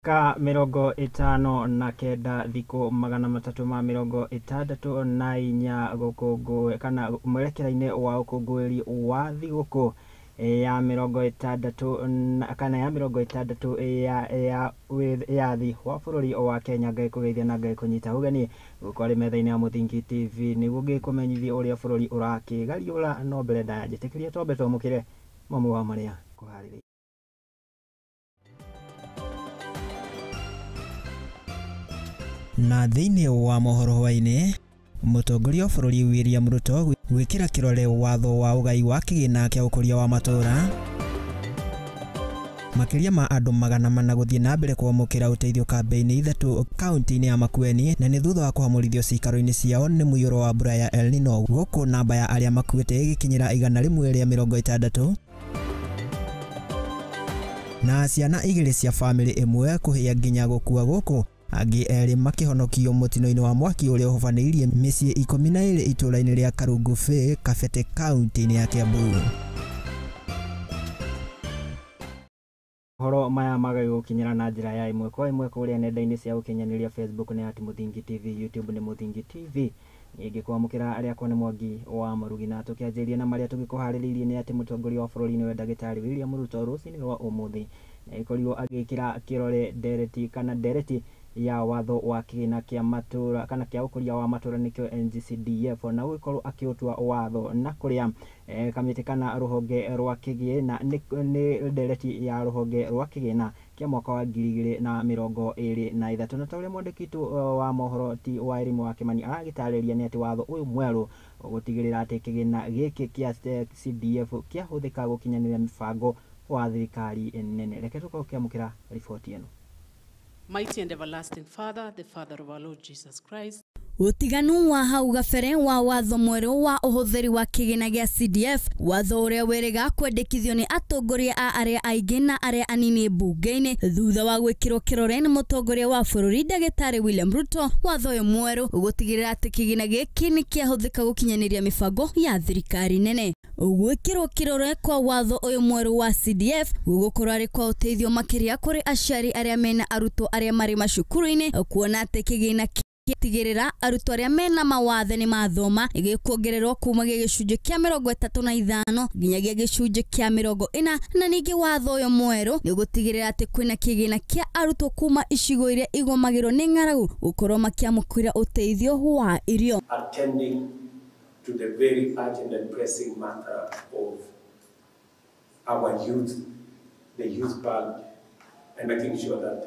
Mĩaka 59 thikũ 364 gũkũngũĩra kana mwerekera-inĩ wa ũkũngũĩri wa thigũkũ ya 60 kana ya 60 ya wĩyathi wa bũrũri wa Kenya. Ngai kũgeithia na Ngai kũnyita ũgeni gũkũ arĩ metha-inĩ ya Mũthingi TV nĩguo ngĩkũmenyithie ũrĩa bũrũri ũrakĩgariũra. No mbere ndaya njĩtĩkĩrie twambe twamũkĩre mamwe wa marĩa kũharĩrĩirie. Na thĩinĩ wa mohoro hwaĩ-inĩ, mũtongoria wa bũrũri William Ruto gwĩkĩra kĩrore watho wa ũgai wa kĩgĩna kĩa ũkũria wa matũũra. Makĩria ma andũ 400 gũthiĩ na mbere kwamũkĩra ũteithio kambĩ-inĩ 3 kaunti-inĩ ya Makueni, na nĩ thutha wa kũhamũrithio ciikaro-inĩ ciao nĩ mũiyũro wa mbura ya El Nino, gũkũ namba ya arĩa makuĩte ĩgĩkinyĩra 160. Na ciana 2 cia bamĩrĩ ĩmwe kũhĩa nginya gũkua gũkũ angĩ 2 makĩhonokio mũtino-inĩ wa mwaki ũrĩa ũhobanĩirie mĩciĩ 12 itũũra-inĩ rĩa Karungu-Bay, Kabete, kaunti-inĩ ya Kiambu. Mohoro maya magagũkinyĩra na njĩra ya ĩmwe kwa ĩmwe kũrĩa nenda-inĩ cia ũkinyanĩria Facebook nĩ at Mũthingi TV, YouTube nĩ Mũthingi TV. Ningĩ kwamũkĩra arĩa nĩ Mwangi wa Mũrugi. Na tũkĩanjĩrĩria na marĩa tũgĩkũharĩrĩirie nĩ atĩ mũtongoria wa bũrũri nĩwe ndagĩtarĩ William Ruto rũcinĩ rwa ũmũthĩ nĩagĩkorirwo agĩkĩra kĩrore ndereti kana ndereti ya watho wa kĩgĩna kĩa matũũra kana kĩa ũkũria wa matũũra nĩkĩo NGCDF, na gũgĩkorwo akĩũtua watho na kũrĩa kamĩtĩ kana rũhonge rwa kĩgĩna nĩ ndereti ya rũhonge rwa kĩgĩna kĩa mwaka wa 2023. Na ta ũrĩa mwandĩki witũ wa mohoro ti wa Elimu wa Kĩmani aragĩtarĩria nĩ atĩ watho ũyũ mwerũ ũgũtigĩrĩra atĩ kĩgĩna gĩkĩ kĩa CDF kĩahũthĩka gũkinyanĩria mĩbango wa thirikari nene. Reke tũkorwo tũkĩamũkĩra riboti ĩno. Mighty and everlasting Father, the Father of our Lord Jesus Christ. Ũtiganu wa hau gabere wa watho mwerũ wa ũhũthĩri wa kĩgĩna gĩa CDF, watho ũrĩa wĩrĩga kwendekithio nĩ atongoria a arĩa aingĩ na arĩa anini mbunge-inĩ thutha wa gwĩkĩrwo kĩrore nĩ mũtongoria wa bũrũri ndagĩtarĩ William Ruto. Watho ũyũ mwerũ ũgũtigĩrĩra atĩ kĩgĩna gĩkĩ nĩ kĩahũthĩka gũkinyanĩria mĩbango ya thirikari nene. Gwĩkĩrwo kĩrore kwa watho ũyũ mwerũ wa CDF gũgũkorwo arĩ kwa ũteithio makĩria kũrĩ aciari arĩa mena arutwo arĩa marĩ macukuru-inĩ, kuona atĩ kĩgĩna tigĩrĩra arutwo arĩa mena mawathe nĩ mathoma gĩkuongererwo kuma gĩa gĩcunjĩ kĩa 35 nginya gĩa gĩcunjĩ kĩa 40. Na ningĩ watho ũyũ mwerũ nĩ ũgũtigĩrĩra atĩ kwĩna kĩgĩna kĩa arutwo kuma icigo iria igũmagĩrwo nĩ ng'aragu gũkorwo makĩamũkĩra ũteithio wa irio. Attending to the very urgent and pressing matter of our youth, the youth bulge, and making sure that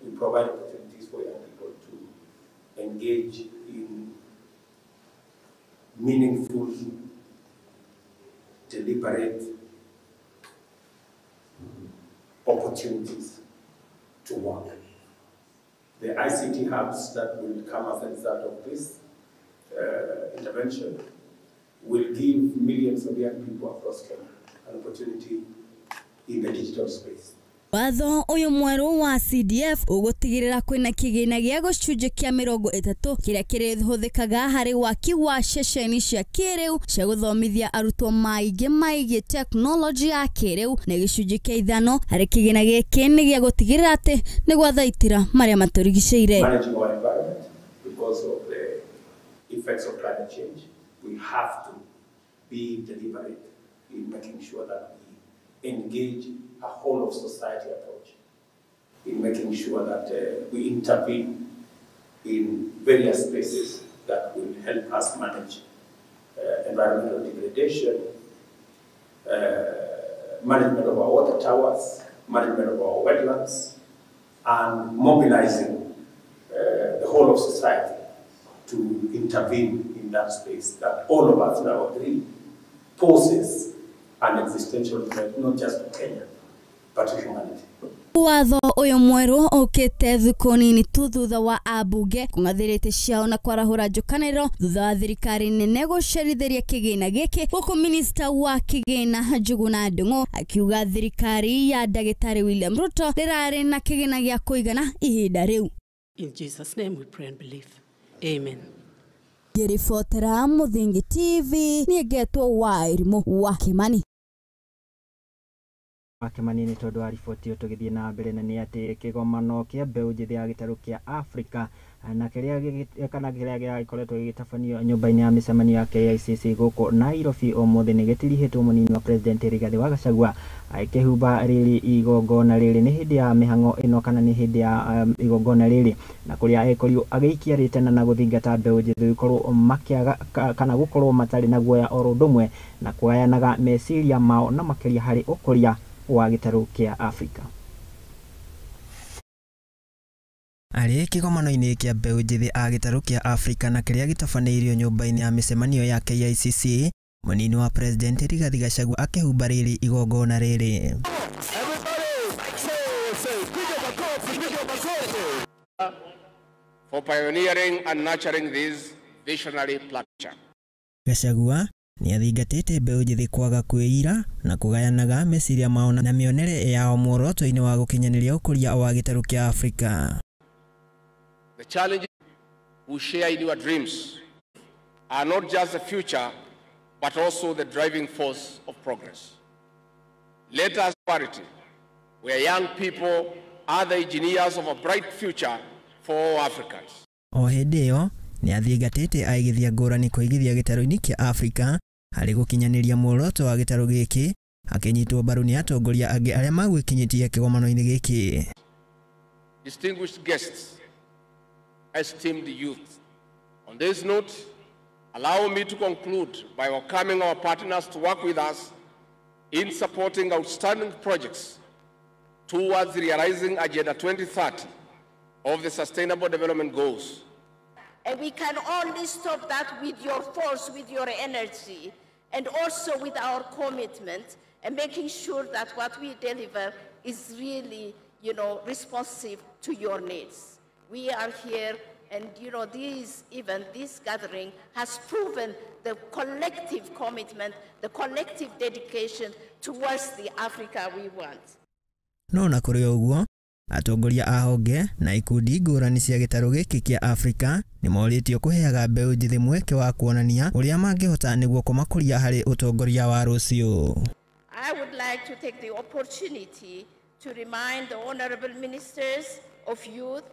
we provide opportunities for young people to engage in meaningful, deliberate opportunities to work. The ICT hubs that will come as a result of this intervention will give millions of young people across Kenya an opportunity in the digital space. Watho ũyũ mwerũ wa CDF ũgũtigĩrĩra kwĩna kĩgĩna gĩa gĩcunjĩ kĩa 30 kĩrĩa kĩrĩhũthĩkaga harĩ waki wa ceceni cia kĩrĩu cia gũthomithia arutwo maingĩ maigie tekinoronjĩ ya kĩrĩu, na gĩcunjĩ kĩa 5 harĩ kĩgĩna gĩkĩ nĩ gĩa gũtigĩrĩra atĩ nĩ gwathaitĩra marĩa matũrigicĩire. Managing our environment because of the effects of climate change, we have to be deliberate in making sure that we engage a whole of society approach in making sure that we intervene in various spaces that will help us manage environmental degradation, management of our water towers, management of our wetlands, and mobilizing the whole of society to intervene in that space that all of us now agree poses an existential threat, not just to Kenya, but to humanity. Watho ũyũ mwerũ ũkĩte thikũ nini tu thutha wa ambunge kũng'athĩrĩte ciao na kwarahũra njũkanĩrĩro thutha wa thirikari nene gũcerithĩria kĩgĩna gĩkĩ, gũkũ minista wa kĩgĩna Njuguna Ndung'u akiuga thirikari ya ndagĩtarĩ William Ruto ndĩrarĩ na kĩgĩna gĩa kũigana ihinda rĩu. In Jesus name we pray and believe. Amen. Ngĩribotera Mũthingi TV niĩ ngetwo Wairimũ wa Kĩmani. Kĩmani nĩ tondũ wa riboti ĩyo. Tũgĩthiĩ na mbere na nĩ atĩ kĩgomano kĩa mbeũ njĩthĩ ya gĩtarũ kĩa Afrika na kĩrĩa kana kĩrĩa gĩkoretwo gĩgĩtabanio nyũmba-inĩ ya mĩcemanio ya KICC gũkũ Nairobi ũmũthĩ nĩ gĩtirihĩtwo mũnini wa President Rigathĩ wa Gachagua akĩhumba rĩrĩ igongona rĩrĩ. Nĩ hĩndĩ ya mĩhang'o ĩno kana nĩ hĩndĩ ya igongona rĩrĩ na kũrĩa ekorirwo agĩikia rĩtana na gũthingata mbeũ njĩthĩ gũkorwo makĩaga kana gũkorwo matarĩ na guoya oro ũndũ ũmwe na kũgayanaga meciria mao na makĩria harĩ ũkũria wa gĩtarũ kĩa Afrika. Arĩ kĩgomano-inĩ kĩa mbeũ njĩthĩ a gĩtarũ kĩa Afrika na kĩrĩa gĩtabanĩirio nyũmba-inĩ ya mĩcemanio ya KICC, mũnini wa President Rigathĩ Gachagua akĩhumba rĩrĩ igongona rĩrĩ. For pioneering and nurturing this visionary platform. Gachagua nĩ athingatĩte mbeũ njĩthĩ kwaga kwĩira na kũgayanaga meciria mao na mĩonere yao muoroto-inĩ wa gũkinyanĩria ũkũria wa gĩtarũ kĩa Afrika. The challenges we share in your dreams are not just the future, but also the driving force of progress. Let us parity, where young people are the engineers of a bright future for all Africans. O hĩndĩ ĩyo nĩ athingatĩte aigithia ngũrani kũigithia gĩtarũ-inĩ kĩa Afrika harĩ gũkinyanĩria muoroto wa gĩtarũ gĩkĩ, akĩnyitwo mbaru nĩ atongoria angĩ arĩa magwĩkinyĩtie kĩgomano-inĩ gĩkĩ. Distinguished guests, esteemed youth, on this note, allow me to conclude by welcoming our partners to work with us in supporting outstanding projects towards realizing Agenda 2030 of the Sustainable Development Goals. And we can only stop that with your force, with your energy, and also with our commitment and making sure that what we deliver is really, you know, responsive to your needs. We are here, and you know, this event, this gathering has proven the collective commitment, the collective dedication towards the Africa we want. No na kũrĩ ũguo, atongoria a honge na ikundi ngũrani cia gĩtarũ gĩkĩ kĩa Afrika nĩ morĩtio kũheaga mbeũ njĩthĩ mweke wa kuonania ũrĩa mangĩhota nĩguo kũmakũria harĩ ũtongoria wa rũciũ. I would like to take the opportunity to remind the honorable ministers of youth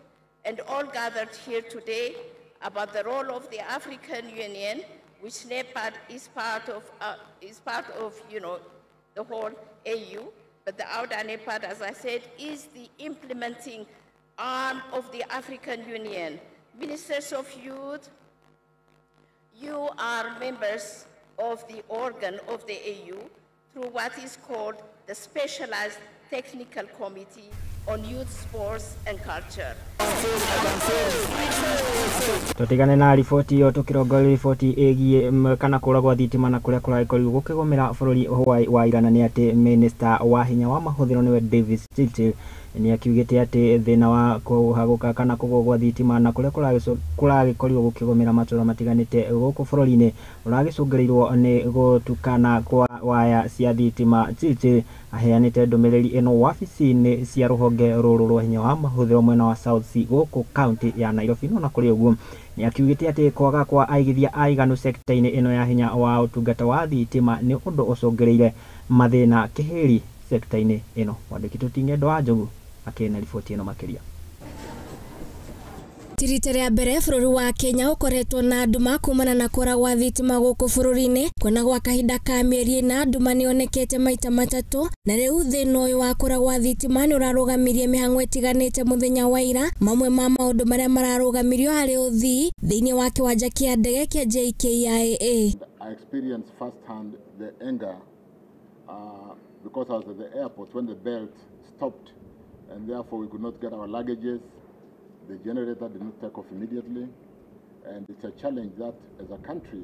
and all gathered here today about the role of the African Union, which NEPAD is part of, you know, the whole AU. But the AUDA NEPAD, as I said, is the implementing arm of the African Union. Ministers of Youth, you are members of the organ of the AU through what is called the Specialized Technical Committee on Youth, Sports and Culture. Tutigane na riboti iyo tukirongoreria riboti ĩgiĩ kana kũra gwa thitima na kũrĩa kũragĩkorirwo gũkĩgũmĩra bũrũri wa Iran nĩ atĩ minister wa hinya wa mahũthĩro nĩwe Davis Chirchir nĩ akiugĩte atĩ thĩna wa kũhagũka kana kũgũa gwa thitima na kũrĩa kũragĩkorirwo gũkĩgũmĩra matũũra matiganĩte gũkũ bũrũri-inĩ ũragĩcũngĩrĩirwo nĩ gũtukana kwa waya cia thitima. Chirchir aheanĩte ndũmĩrĩri ĩno wabici-inĩ cia rũhonge rũrũ rwa hinya wa mahũthĩro mwena wa South C gũkũ kaunti ya Nairobi. No na kũrĩ ũguo nĩ akiugĩte atĩ kwaga kwa aigithia aiganu sekta-inĩ ĩno ya hinya wa ũtungata wa thitima nĩ ũndũ ũcũngĩrĩire mathĩna kĩhĩri sekta-inĩ ĩno. Mwandĩki Tũting'endo wa Njogu akĩna riboti ĩno makĩria. Ti rita rĩa mbere bũrũri wa Kenya ũkoretwo na nduma kumana na kũra gwa thitima gũkũ bũrũri-inĩ, kuona gwa kahinda ka mĩeri ĩna nduma nĩyonekete maita matatũ, na rĩu thĩna ũyũ wa kũra gwa thitima nĩ ũrarũgamirie mĩhang'o ĩtiganĩte mũthenya wa ira. Mamwe ma maũndũ marĩa mararũgamirio harĩ ũthii thĩinĩ wa kĩwanja kĩa ndege kĩa JKIA. I experienced firsthand the anger because I was at the airport when the belt stopped, and therefore we could not get our luggages. The generator did not take off immediately, and it's a challenge that as a country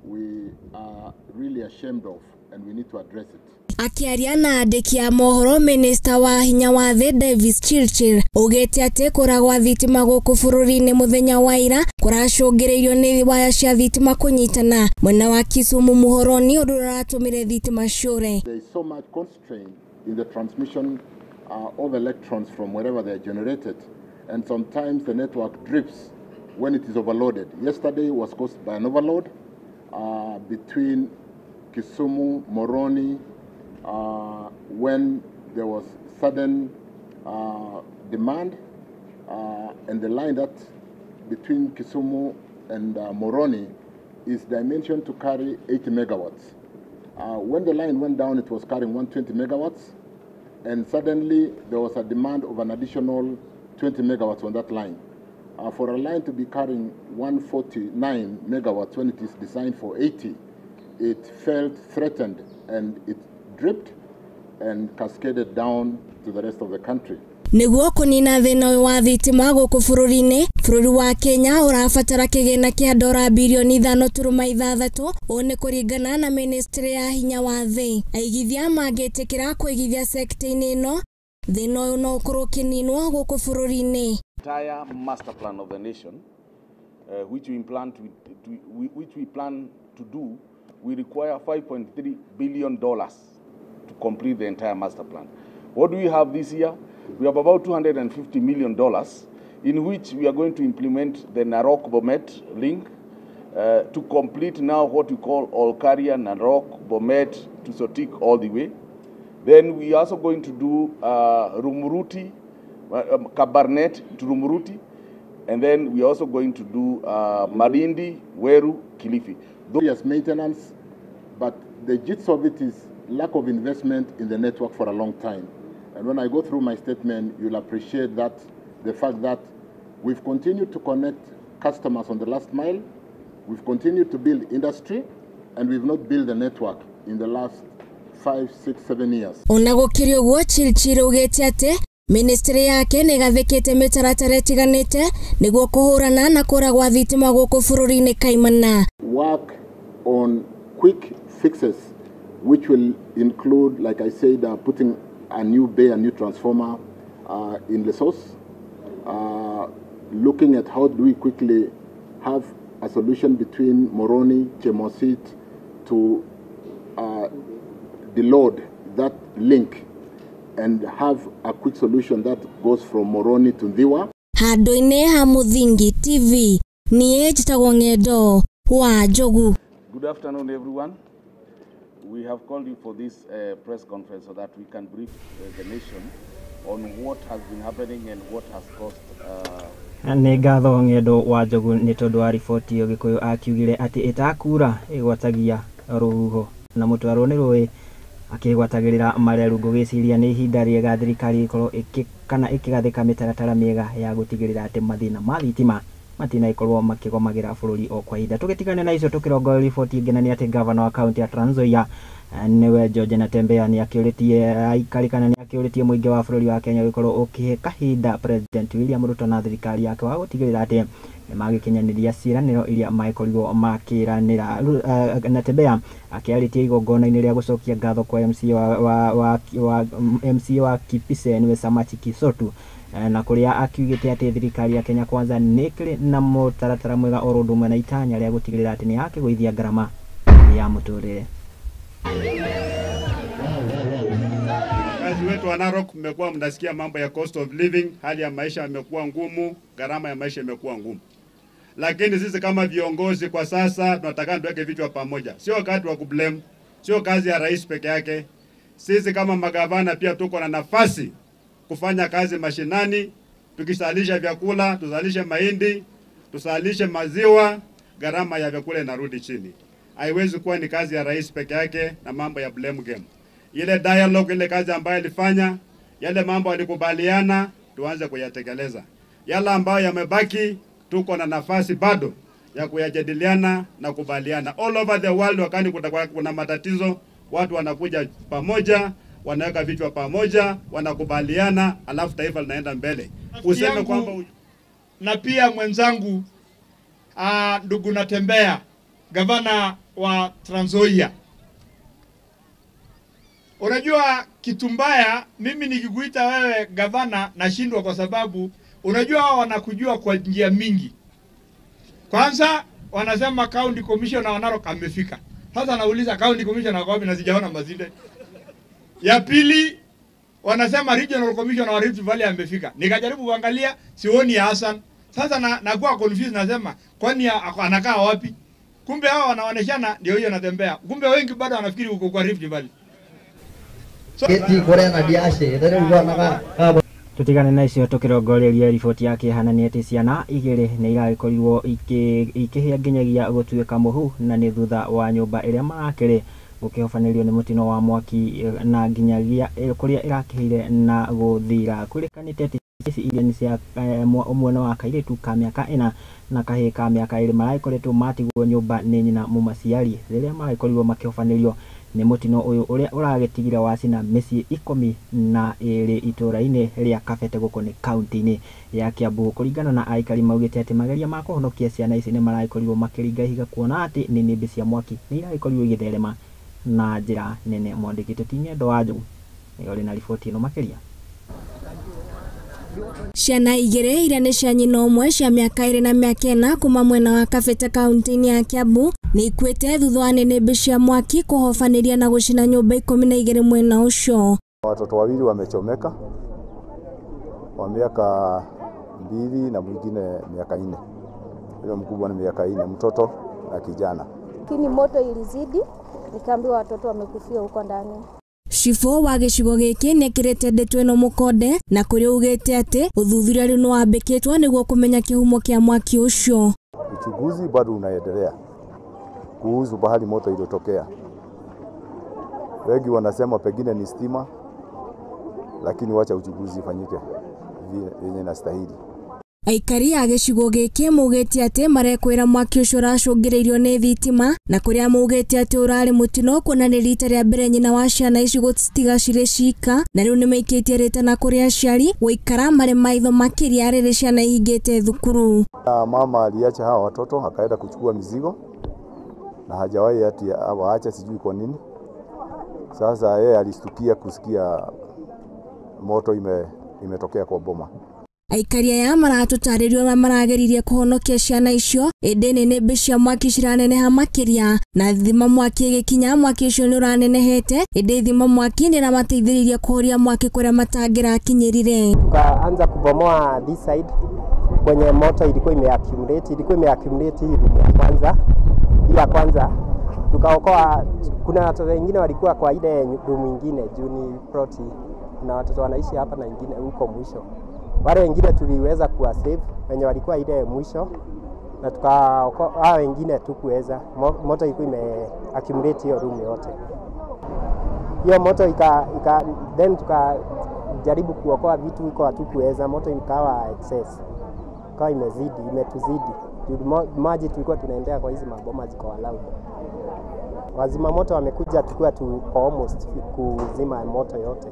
we are really ashamed of, and we need to address it. Akiaria na andĩki a mohoro, minista wa hinya wa thĩ Davis Chirchir augĩte atĩ kũra gwa thitima gũkũ bũrũri-inĩ mũthenya wa ira kũracũngĩrĩirio nĩ waya cia thitima kũnyitana mwena wa Kisumu Muhoroni, ũndũ ũratũmire thitima ciũre. There is so much constraint in the transmission of electrons from wherever they are generated, and sometimes the network drips when it is overloaded. Yesterday was caused by an overload between Kisumu, Moroni, when there was sudden demand, and the line that between Kisumu and Moroni is dimensioned to carry 80 megawatts. When the line went down, it was carrying 120 megawatts, and suddenly there was a demand of an additional 20 megawatts on that line. For a line to be carrying 149 megawatts when it is designed for 80, it felt threatened and it dripped and cascaded down to the rest of the country. Niguo kunina thina uyu wa thitima guku bururi-ini, bururi wa Kenya urabatara kigina kia dora bilioni 5.6 uu ni kuringana na ministry ya hinya wa thi. Aigithia mangitikira kuigithia sekta-ini ino, thina uyu no ukorwo ukininwo guku bururi-ini. Entire master plan of the nation, which we plan to do, we require $5.3 billion to complete the entire master plan. What do we have this year? We have about $250 million, in which we are going to implement the Narok Bomet link to complete now what we call Olkaria, Narok, Bomet to Sotik all the way. Then we are also going to do Rumuruti, Kabarnet to Rumuruti, and then we are also going to do Malindi, Weru, Kilifi. Yes, maintenance, but the gist of it is lack of investment in the network for a long time. And when I go through my statement, you'll appreciate that the fact that we've continued to connect customers on the last mile, we've continued to build industry, and we've not built a network in the last 5, 6, 7 years. Ona gukiri uguo Chirchir augite ati ministry yake nĩ ĩgathĩkĩte mĩtaratara ĩtiganĩte nĩguo kũhũrana na kũra gwa thitima gũkũ bũrũri-inĩ kaimana. Work on quick fixes, which will include, like I said, putting a new bay, a new transformer in Lessos, looking at how do we quickly have a solution between Moroni, Chemosit to deload that link and have a quick solution that goes from Moroni to Ndhiwa. Handũ-inĩ ha Mũthingi TV, niĩ njĩtagwo Ng'endo wa Njogu. Good afternoon, everyone. We have called you for this press conference so that we can brief the nation on what has been happening and what has caused. Nĩ ngatho Ng'endo wa Njogu nĩ tondũ wa riboti ĩyo. Gĩkũyũ akiugire atĩ ĩtakura ĩgwatagia rũhuho na mũtwarwo nĩ rũĩ akĩgwatagĩrĩra mareru. Ngũgĩciria nĩ ihinda rĩega thirikari ĩkorwo kana ĩkĩgathĩka mĩtaratara mĩega ya gũtigĩrĩra atĩ mathĩna ma thitima matinaikorwo makĩgomagĩra bũrũri o kwa ihinda. Tũgĩtigane na icio tũkĩrongoreria riboti ĩngĩ, na nĩ atĩ gavana wa kaunti ya Trans Nzoia nĩwe George Natembeya nĩ akĩũrĩtie aikari kana nĩ akĩũrĩtie mũingĩ wa bũrũri wa Kenya gũkorwo ũkĩhe kahinda President William Ruto na thirikari yake wa gũtigĩrĩra atĩ nĩmagĩkinyanĩria ciĩranĩro iria magĩkorirwo makĩranĩra. Natembeya akĩarĩtie igongona-inĩ rĩa gũcokia ngatho kwa MCA wa Kipise nĩwe Samachi Kisotu, na kuria akiugite ati thirikari ya Kenya Kwanza nĩ ĩkĩrĩ na mũtaratara mwega oro ũndũ ũmwe na itanya rĩa gũtigĩrĩra atĩ nĩ yakĩgũithia ngarama ya mũtũrĩre. Wakazi wetu wa Narok, mmekuwa mnasikia mambo ya cost of living, hali ya maisha imekuwa ngumu, gharama ya maisha imekuwa ngumu. Lakini sisi kama viongozi kwa sasa tunataka tuweke vichwa pamoja. Sio wakati wa kublame, sio kazi ya rais peke yake. Sisi kama magavana pia tuko na nafasi kufanya kazi mashinani, tukisalisha vyakula, tuzalishe mahindi, tuzalishe maziwa, gharama ya vyakula inarudi chini. Haiwezi kuwa ni kazi ya rais peke yake na mambo ya blame game. Ile dialogue, ile kazi ambayo alifanya, yale mambo alikubaliana, tuanze kuyatekeleza. Yale ambayo yamebaki, tuko na nafasi bado ya kuyajadiliana na kubaliana. All over the world wakati kuna matatizo, watu wanakuja pamoja, wanaweka vichwa pamoja, wanakubaliana, alafu taifa linaenda mbele. Useme kwamba na pia mwenzangu ndugu Natembeya, gavana wa Trans Nzoia. Unajua kitu mbaya, mimi nikikuita wewe gavana nashindwa kwa sababu unajua hao wanakujua kwa njia mingi. Kwanza wanasema county commissioner wa Narok amefika. Sasa nauliza county commissioner kwa wapi na sijaona Mazinde. Ya pili wanasema regional commissioner wa Rift Valley amefika. Nikajaribu kuangalia sioni ya Hassan. Sasa nakuwa confused, nasema kwani anakaa wapi? Kumbe hao wanaoneshana ndio hiyo Natembea. Kumbe wengi bado wanafikiri uko kwa Rift Valley. Tutigane na icio tukirongoreria riboti ya kĩeha nĩ atĩ ciana igĩrĩ nĩ iragĩkorirwo ikĩhĩa nginyagia gũtuĩka mũhu na nĩ thutha wa nyũmba ĩrĩa marakĩrĩ gũkĩhobanĩrio nĩ mũtino wa mwaki na nginyagia kũrĩa ĩrakĩhĩire na gũthira. Kwĩrĩkanĩte atĩ ici iria nĩ cia ũmwe wa kairĩtu ka mĩaka 4 na kahĩĩ ka mĩaka 2 maragĩkoretwo matigwo nyũmba nĩ nyina mũmaciari rĩrĩa maragĩkorirwo makĩhobanĩrio nĩ mũtino ũyũ ũrĩa ũragĩtigire wacina mĩciĩ 12 itũũra-inĩ rĩa Kabete gũkũ nĩ kaunti-inĩ ya Kiambu. Kũringana na aikari maugĩte atĩ mageria ma kũhonokia ciana ici nĩ maragĩkorirwo makĩringa ihiga kuona atĩ nĩnĩmbĩ cia mwaki nĩ iragĩkorirwo igĩtherema na njĩra nene. Mwandĩki Tũti Ng'endo wa Njogu nĩwe ũrĩ na riboti ĩno makĩria. Ciana igĩrĩ iria nĩ cia nyina ũmwe cia mĩaka 2 na mĩaka 4 kuma mwena wa Kabete kaunti-inĩ ya Kiambu nĩ ikuĩte thutha wa nĩnĩmbĩ cia mwaki kũhobanĩria na gũcina nyũmba 12 mwena ũcio. Watoto wawili wamechomeka wa miaka 2 na mwingine miaka 4. Yule mkubwa ni miaka 4, mtoto na kijana. Lakini moto ilizidi, nikaambiwa watoto wamekufia huko ndani. Cibũ wa gĩcigo gĩkĩ nĩekĩrĩte ndeto ĩno mũkonde na kũrĩa augĩte atĩ ũthuthuria rĩu nĩwambĩkĩtwo nĩguo kũmenya kĩhumo kĩa mwaki ũcio. Uchunguzi bado unaendelea kuhusu bahali moto iliyotokea. Wengi wanasema pengine ni stima, lakini wacha uchunguzi ifanyike vile inastahili. Aikari a gĩcigo gĩkĩ maugĩte atĩ marekwĩra mwaki ũcio ũracũngĩrĩirio nĩ thitima na kũrĩa maugĩte atĩ ũrarĩ mũtino kuona nĩ rita rĩa mbere nyina wa ciana ici gũcitiga cirĩ cika na rĩu nĩmaikĩtie rĩtana kũrĩ aciari gũikara marĩ maitho makĩria rĩrĩ ciana ihingĩte thukuru. Mama aliacha hawa watoto akaenda kuchukua mizigo na hajawahi ati awaache, sijui kwa nini. Sasa yeye alistukia kusikia moto imetokea kwa boma. Aikari aya maratũtarĩrio ũrĩa marageririe kũhonokia ciana icio ĩndĩ nĩnĩmbĩ cia mwaki ciraneneha makĩria na thima mwaki ĩgĩkinya mwaki ũcio nĩ ũranenehete ĩndĩ thima mwaki nĩ ĩramateithĩrĩirie kũhoria mwaki kũrĩa matangĩrakinyĩrire. Tukaanza kubomoa this side kwenye moto ilikuwa imeaccumulate hii room ya kwanza, ya kwanza tukaokoa. Kuna watoto wengine walikuwa kwa ile room nyingine juu ni plot, kuna watoto wanaishi hapa na wengine huko mwisho. Wale wengine tuliweza kuwa save wenye walikuwa ile mwisho na tukaokoa wengine tukuweza. Moto ilikuwa ime accumulate hiyo room yote. Hiyo moto ika then tukajaribu kuokoa vitu huko hatukuweza, moto ikawa excess. Ikawa imezidi, imetuzidi. Maji tulikuwa tunaendea kwa hizi maboma ziko allowed. Wazima moto wamekuja tukiwa tu almost kuzima moto yote.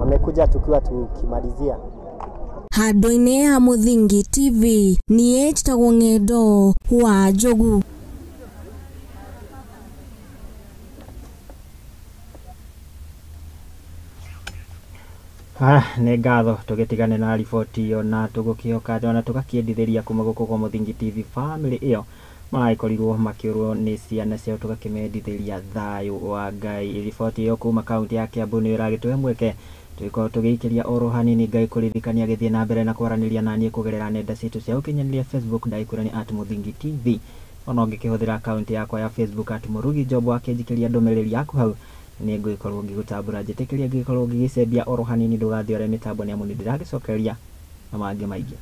Wamekuja tukiwa tukimalizia. Handũ-inĩ ha Mũthingi TV niĩ njĩtagwo Ng'endo wa Njogu. Nĩ ngatho tũgĩtigane na riboti ĩyo na tũgũkĩhoka na tũgakĩendithĩria kuma gũkũ kwa Mũthingi TV family ĩyo maragĩkorirwo makĩũrwo nĩ ciana ciao tũgakĩmendithĩria thayũ wa Ngai. Riboti ĩyo kuma kaunti ya Kiambu nĩ ĩragĩtũhe mweke tũgĩkorwo tũgĩikĩria oro hanini Ngai kũririkania gĩthiĩ na mbere na kwaranĩria na niĩ kũgerera nenda citũ cia ũkinyanĩria Facebook ndagĩkwĩra nĩ @Mũthingi TV. Ona ũngĩkĩhũthĩra akaunti yakwa ya Facebook @Mũrugi Job akĩnjikĩria ndũmĩrĩri yaku hau nĩ ngũgĩkorwo ngĩgũtambũra njĩtĩkĩria ngĩgĩkorwo ngĩgĩcembia oro hanini ndũgathiore mĩtambo nĩ amu nĩ ndĩragĩcokeria na mangĩ maingĩ.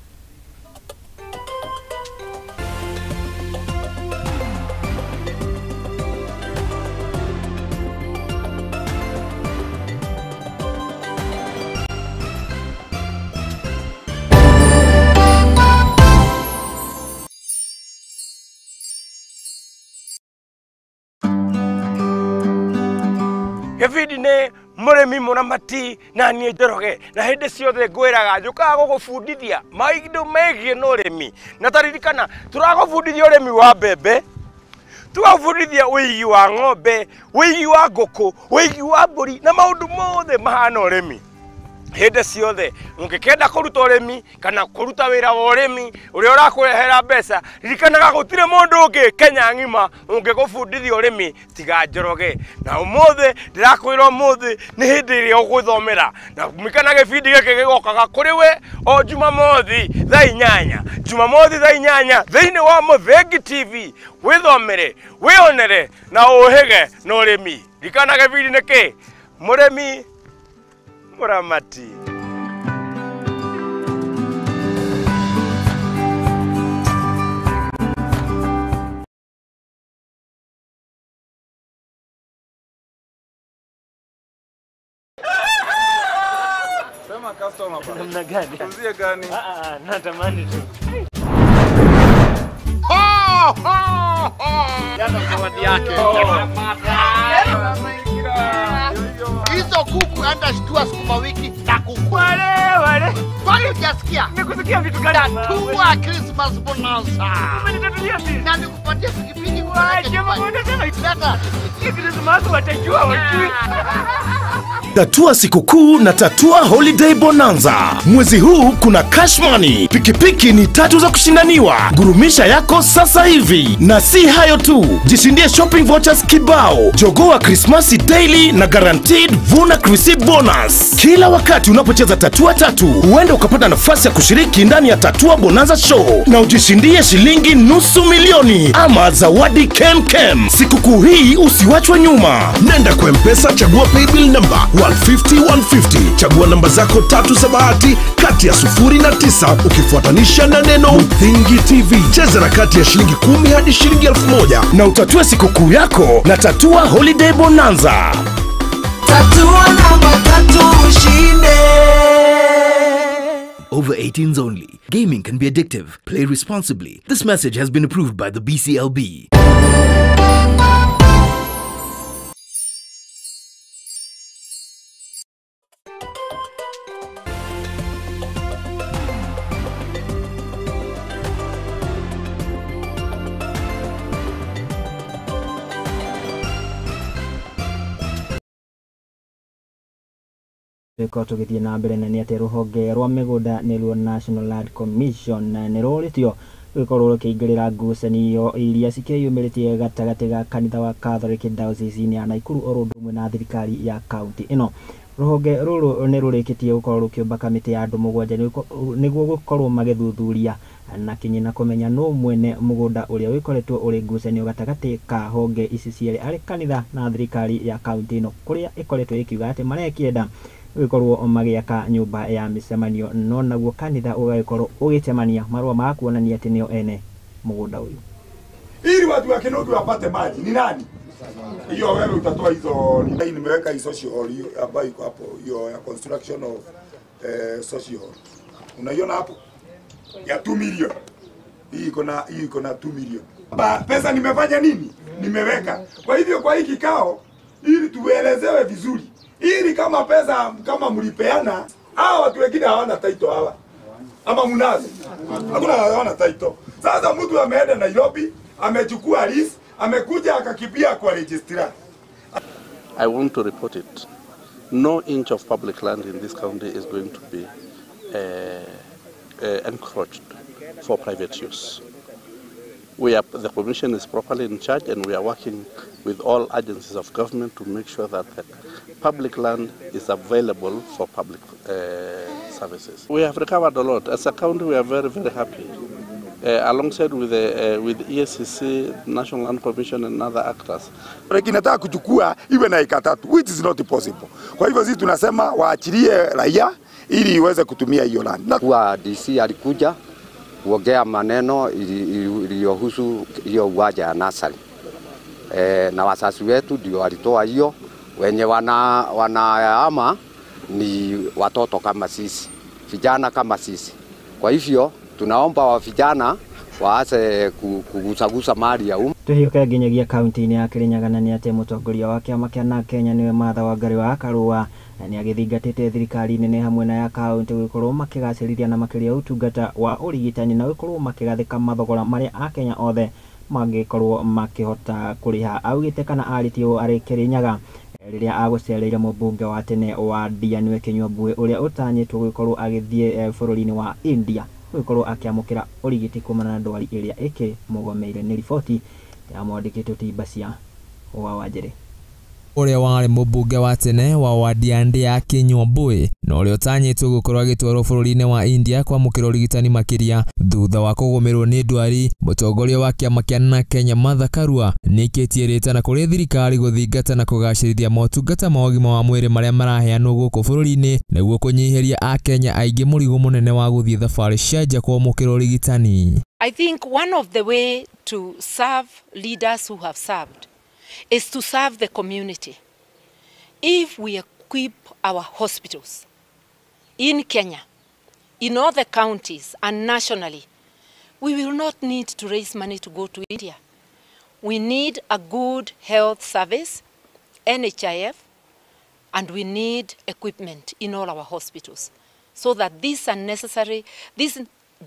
Gĩbindi nĩ mũrĩmi mũramati na niĩ Njoroge na hĩndĩ ciothe ngwĩraga njũkaga gũgũbundithia maũndũ megiĩ na ũrĩmi na taririkana tũragũbundithia ũrĩmi wa mbembe, tũgagũbundithia ũigi wa ng'ombe, ũigi wa ngũkũ, ũigi wa mbũri na maũndũ mothe mahana ũrĩmi. Hĩndĩ ciothe ũngĩkenda kũruta ũrĩmi kana kũruta wĩra wa ũrĩmi ũrĩa ũrakũrehera mbeca, ririkanaga gũtirĩ mũndũ ũngĩ Kenya ng'ima ũngĩgũbundithia ũrĩmi tiga Njoroge. Na ũmũthĩ ndĩrakwĩra ũmũthĩ nĩ hĩndĩ ĩrĩa ũgwĩthomera na ririkana gĩbindi gĩkĩ gĩgokaga kũrĩ we o Jumamothi thaa 8, Jumamothi thaa 8 thĩinĩ wa Mũthingi TV. Wĩthomere, wĩonere na ũhĩge na ũrĩmi. Ririkana gĩbindi nĩ kĩ? Mũrĩmi mũramati. Sema customer bana. Namna gani? Tuuzie gani? Natamani tu. Ho, ho, ho. Jana zawadi yake. Hizo kuku anda shtua sukuma wiki na kuku. Wale wale. Kwani hujasikia? Nimekusikia vitu gani? Tatua Christmas bonanza. Umenitatulia sisi. Na nikupatie pikipiki kwa Leta. Christmas watajua wajui. Tatua sikukuu na Tatua Holiday Bonanza. Mwezi huu kuna cash money, pikipiki ni 3 za kushindaniwa. Gurumisha yako sasa hivi. Na si hayo tu, jishindie shopping vouchers kibao, jogoa Christmas daily na guaranteed vuna Chrissy bonus. Kila wakati unapocheza Tatua tatu, huenda ukapata nafasi ya kushiriki ndani ya Tatua Bonanza Show na ujishindie shilingi 500,000 ama zawadi kemkem. Sikukuu hii usiwachwe nyuma. Nenda kwa M-Pesa, chagua paybill number 150 150. Chagua namba zako 3 za bahati kati ya 0 na 9 ukifuatanisha na neno Muthingi TV. Cheza na kati ya shilingi 10 hadi shilingi 1000 na utatue sikukuu yako na Tatua Holiday Bonanza. Tatua namba 3 ushinde. Over 18s only. Gaming can be addictive. Play responsibly. This message has been approved by the BCLB. Tukorwo tũgĩthiĩ na mbere na nĩ atĩ rũhonge rwa mĩgũnda nĩruo National Land Commission nĩ rũrĩtio gũkorwo rũkĩingĩrĩra ngucanio iria cikĩyumĩrĩtie gatagatĩ ga kanitha wa Catholic Diocese ya Nakuru oro ũndũ ũmwe na thirikari ya kaunti ĩno. Rũhonge rũrũ nĩ rũrĩkĩtie gũkorwo rũkĩũmba kamĩtĩ ya andũ 7 nĩguo gũkorwo magĩthuthuria na kinyi na kũmenya nũ mwene mũgũnda ũrĩa wĩkoretwo ũrĩ ngucanio gatagatĩ ka honge ici cierĩ arĩ kanitha na thirikari ya kaunti ĩno, kũrĩa ĩkoretwo ĩkiuga atĩ marekĩenda gũkorwo magĩaka nyũmba ya mĩcemanio, no naguo kanitha ũgagĩkorwo ũgĩcemania marũa ma kuonania atĩ nĩo ene mũgũnda ũyũ. Ili watu wa Kinogi wapate maji ni nani? Hiyo wewe utatoa hizo. Nimeweka hizo social hall ambayo iko hapo, hiyo ya construction of social hall. Unaiona hapo? Ya 2 million. Hii iko na 2 million. Pesa nimefanya nini? Nimeweka. Kwa hivyo kwa hii kikao ili tuelezewe vizuri. Ili kama pesa kama mlipeana, hawa watu wengine hawana title hawa. Ama mnazo? Hakuna hawana title. Sasa mtu ameenda Nairobi, amechukua lease, amekuja akakibia kwa registrar. I want to report it. No inch of public land in this county is going to be encroached for private use. The commission is properly in charge, and we are working with all agencies of government to make sure that the public land is available for public services. We have recovered a lot. As a county, we are very, very happy. Alongside with the EACC, National Land Commission and other actors. Kinataka kuchukua iwe na eka 3, which is not possible. Kwa hivyo sisi tunasema waachilie raia ili iweze kutumia hiyo land. Kwa DC alikuja kuongea maneno iliyohusu hiyo uwanja ya nasari. Na wasasi wetu ndio walitoa hiyo, wenye wanaama ni watoto kama sisi, vijana kama sisi. Kwa hivyo tunaomba wa vijana waase kugusagusa mali ya umma. Tuhiũke nginyagia kaunti-inĩ ya Kirinyaga na nĩ atĩ mũtongoria wa kĩama kĩa NARC Kenya nĩwe Martha Wangari wa Karũa nĩ agĩthingatĩte thirikari nene hamwe na ya kaunti gũkorwo makĩgacĩrithia na makĩria ũtungata wa ũrigitani na gũkorwo makĩgathĩka mathogora marĩa akenya othe mangĩkorwo makĩhota kũrĩha. Augĩte kana arĩtie ũũ arĩ Kirinyaga rĩrĩa agũcereire mũmbunge wa tene wa Ndia nĩwe Kinyua Mbui ũrĩa ũtanyĩtwo gũkorwo agĩthiĩ bũrũri-inĩ wa India gũkorwo akĩamũkĩra ũrigiti kumana na ndwari ĩrĩa ĩkĩmũgomeire. Nĩ riboti ya mwandĩkĩtwo Timbacia wa Wanjĩrĩ. Ũrĩa warĩ mũmbunge wa tene wa wadi ya Ndĩa Kinyua Mbui na ũrĩa ũtanyĩtwo gũkorwo agĩtwarwo bũrũri-inĩ wa India kwamũkĩra ũrigitani makĩria thutha wa kũgũmĩrwo nĩ ndwari. Mũtongoria wa kĩama kĩa NARC Kenya Martha Karua nĩaikĩtie rĩtana kũrĩ thirikari gũthingata na kũgacĩrithia motungata ma ũgima wa mwĩrĩ marĩa maraheanwo gũkũ bũrũri-inĩ nĩguo kũnyihĩria akenya aingĩ mũrigo mũnene wa gũthiĩ thabarĩ cia nja kwamũkĩra ũrigitani. I think one of the way to serve leaders who have served is to serve the community. If we equip our hospitals in Kenya, in all the counties and nationally, we will not need to raise money to go to India. We need a good health service, NHIF, and we need equipment in all our hospitals so that these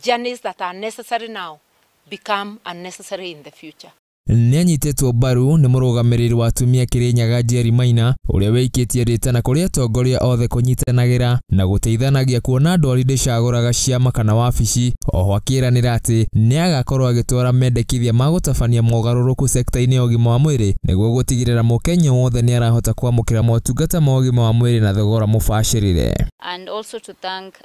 journeys that are necessary now become unnecessary in the future. Nĩanyitĩtwo mbaru nĩ mũrũgamĩrĩri wa atumia Kirinyaga Njeri Maina ũrĩa wĩikĩtie rĩtana kũrĩ atongoria othe kũnyitanagĩra na gũteithanagia kuona ndwari ndĩcagũraga ciama kana wabici. Oho akĩranĩra atĩ nĩagakorwo agĩtwara mendekithia ma gũtabania mogarũrũku sekta-inĩ ya ũgima wa mwĩrĩ nĩguo gũtigĩrĩra mũkenya wothe nĩarahota kwamũkĩra motungata ma ũgima wa mwĩrĩ na thogora mũbacĩrĩre. And also to thank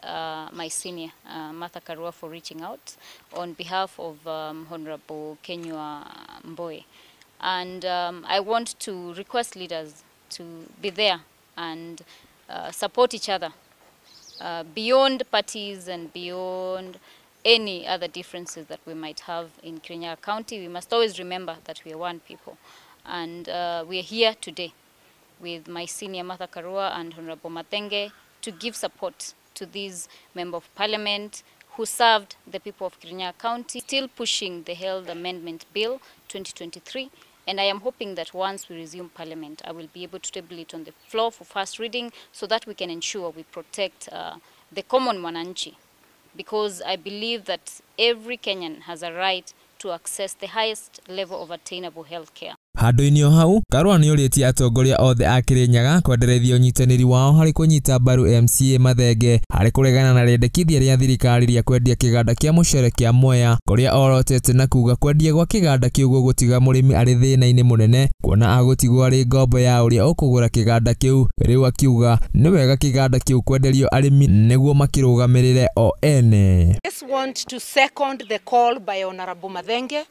my senior Martha Karua for reaching out on behalf of Honorable Kinyua Mbui. And I want to request leaders to be there and support each other beyond parties and beyond any other differences that we might have in Kirinyaga County. We must always remember that we are one people. And we are here today with my senior Martha Karua and Honorable Mathenge to give support to these member of parliament who served the people of Kirinyaga County, still pushing the Health Amendment Bill 2023. And I am hoping that once we resume parliament, I will be able to table it on the floor for first reading so that we can ensure we protect the common mwananchi, because I believe that every Kenyan has a right to access the highest level of attainable health care. Handũ-inĩ o hau, Karua nĩorĩtie atongoria othe a Kirinyaga kwendereithia ũnyitanĩri wao harĩ kũnyita mbaru MCA Mathenge harĩ kũregana na rĩendekithia rĩa thirikari rĩa kwendia kĩganda kĩa mũcere kĩa Mwea kũrĩa orotete na kuga kwendia gwa kĩganda kĩu gũgũtiga mũrĩmi arĩ thĩna-inĩ mũnene kuona agũtigwo arĩ ngombo ya ũrĩa ũkũgũra kĩganda kĩu. Rĩu akiuga nĩ wega kĩganda kĩu kwenderio arĩmi nĩguo makĩrũgamĩrĩre o ene. I just want to second the call by Honorable Mathenge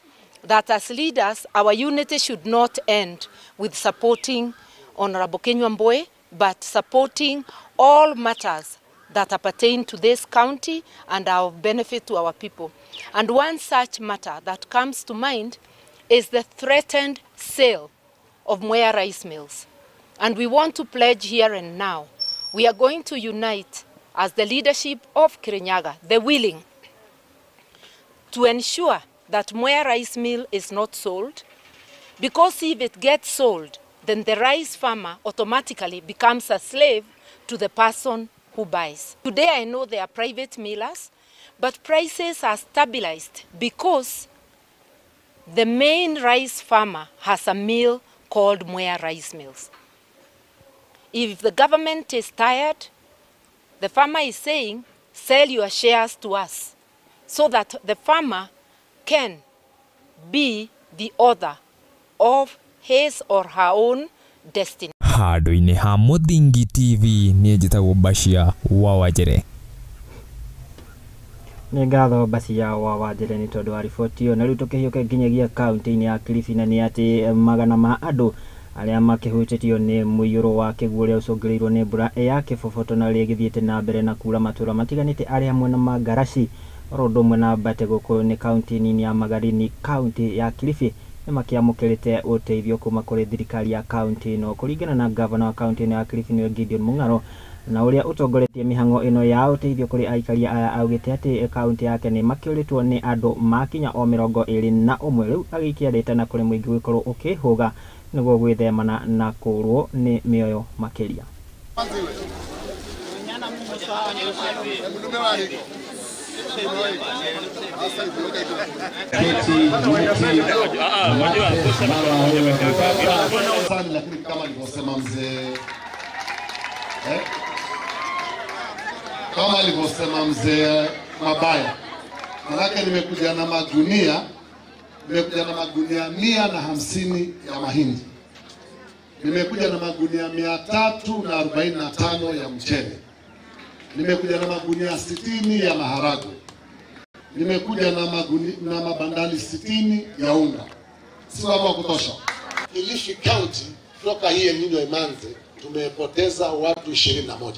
that as leaders, our unity should not end with supporting Honorable Kinyua Mbui, but supporting all matters that pertain to this county and are of benefit to our people. And one such matter that comes to mind is the threatened sale of Mwea rice mills. And we want to pledge here and now, we are going to unite as the leadership of Kirinyaga, the willing, to ensure that Mwea rice mill is not sold, because if it gets sold, then the rice farmer automatically becomes a slave to the person who buys. Today I know there are private millers, but prices are stabilized because the main rice farmer has a mill called Mwea Rice Mills. If the government is tired, the farmer is saying, sell your shares to us, so that the farmer can be the author of his or her own destiny. Handũ-inĩ ha Mũthingi TV niĩ njĩtagwo Bashia wa Wanjere. Nĩ ngatho Bashia wa Wanjere nĩ tondũ wa riboti ĩyo. Na rĩu tũkĩhiũke nginyagia kaunti-inĩ ya Kilifi, na nĩ atĩ magana ma andũ arĩa makĩhutĩtio nĩ mũiyũro wa kĩguũ ũrĩa ũcũngĩrĩirwo nĩ mbura ya kĩboboto na ũrĩa ĩgĩthiĩte na mbere na kura matũra matiganĩte arĩ hamwe na Mangaraci oro ũndũ ũmwe na Mbate gũkũ nĩ kaunti nini ya Magarini kaunti ya Kilifi nĩ makĩamũkĩrĩte ũteithio kuma kũrĩ thirikari ya kaunti ĩno. Kũringana na gavana wa kaunti ĩno ya Kilifi nĩwe Gideon Mung'aro na ũrĩa ũtongoretie mĩhang'o ĩno ya ũteithio kũrĩ aikaria aya augĩte atĩ kaunti yake nĩ makĩũrĩtwo nĩ andũ makinya o 21 rĩu agĩikia rĩtana kũrĩ mũingĩ gũkorwo ũkĩhũga nĩguo gwĩthemana na kũũrwo nĩ mĩoyo makĩria. Lakini kama alivyosema mzee kama alivyosema mzee Mabaya, manake nimekuja na magunia 150 ya mahindi. Nimekuja na magunia 345 ya mchele. Nimekuja na magunia 60 ya maharagwe. Nimekuja na na mabandali 60 ya unga. Si wa kutosha. Kilifi County toka hii El Nino imanze tumepoteza watu 21.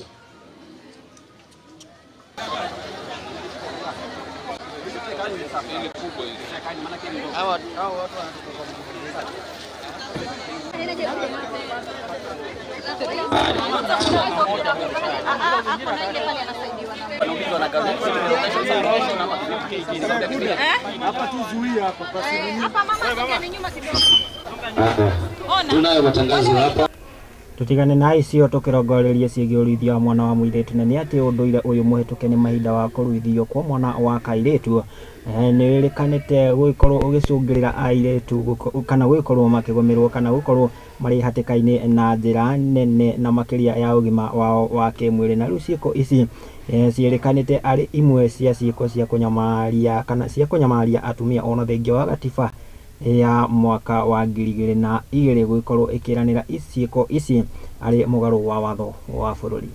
Tunayo matangazo hapa. Tutigane na icio tukirongorerie ciĩgiĩ ũruithia wa mwana wa mũirĩtu na nĩ atĩ ũndũire ũyũ mũhĩtũke nĩ mahinda wa kũruithio kwa mwana wa kairĩtu nĩ wĩrĩkanĩte gũgĩkorwo ũgĩcũngĩrĩra airĩtu kana gũgĩkorwo makĩgũmĩrwo kana gũkorwo marĩ hatĩka-inĩ na njĩra nene na makĩria ya ũgima wao wa kĩmwĩrĩ. Na rĩu ciĩko ici ciĩrĩkanĩte arĩ imwe cia ciĩko cia kũnyamaria kana cia kũnyamaria atumia ona thengia wa gatiba ya mwaka wa 2002 gũgĩkorwo ĩkĩranĩra ciĩko ici arĩ mũgarũ wa watho wa bũrũri.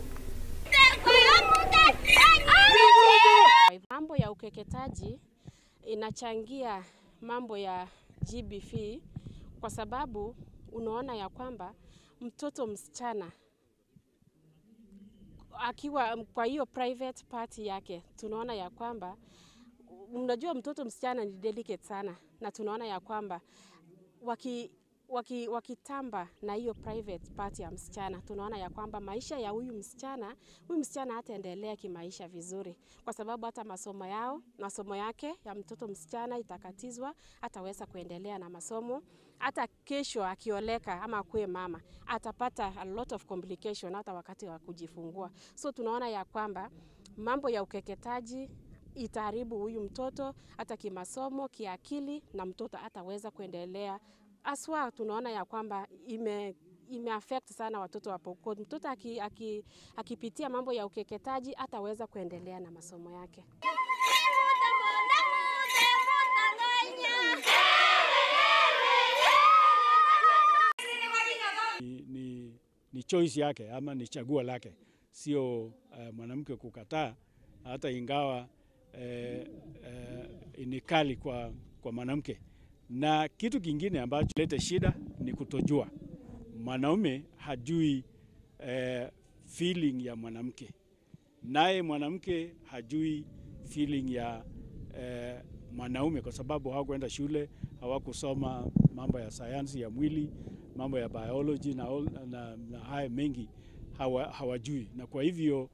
Mambo ya ukeketaji inachangia mambo ya GBV kwa sababu unaona ya kwamba mtoto msichana akiwa kwa hiyo private party yake, tunaona ya kwamba unajua mtoto msichana ni delicate sana, na tunaona ya kwamba wakitamba na hiyo private party ya msichana, tunaona ya kwamba maisha ya huyu msichana hataendelea kimaisha vizuri, kwa sababu hata masomo yake ya mtoto msichana itakatizwa, hataweza kuendelea na masomo. Hata kesho akioleka ama akuwe mama atapata a lot of complication hata wakati wa kujifungua. So tunaona ya kwamba mambo ya ukeketaji itaharibu huyu mtoto hata kimasomo, kiakili, na mtoto hataweza kuendelea. Aswa tunaona ya kwamba ime affect sana watoto wa Pokot. Mtoto akipitia mambo ya ukeketaji hataweza kuendelea na masomo yake. Ni choice yake ama ni chaguo lake, sio mwanamke kukataa, hata ingawa ni kali kwa mwanamke. Na kitu kingine ambacho lete shida ni kutojua. Mwanaume hajui feeling ya mwanamke, naye mwanamke hajui feeling ya mwanaume, kwa sababu hawakuenda shule, hawakusoma mambo ya sayansi ya mwili, mambo ya biology na haya mengi hawajui. Na kwa hivyo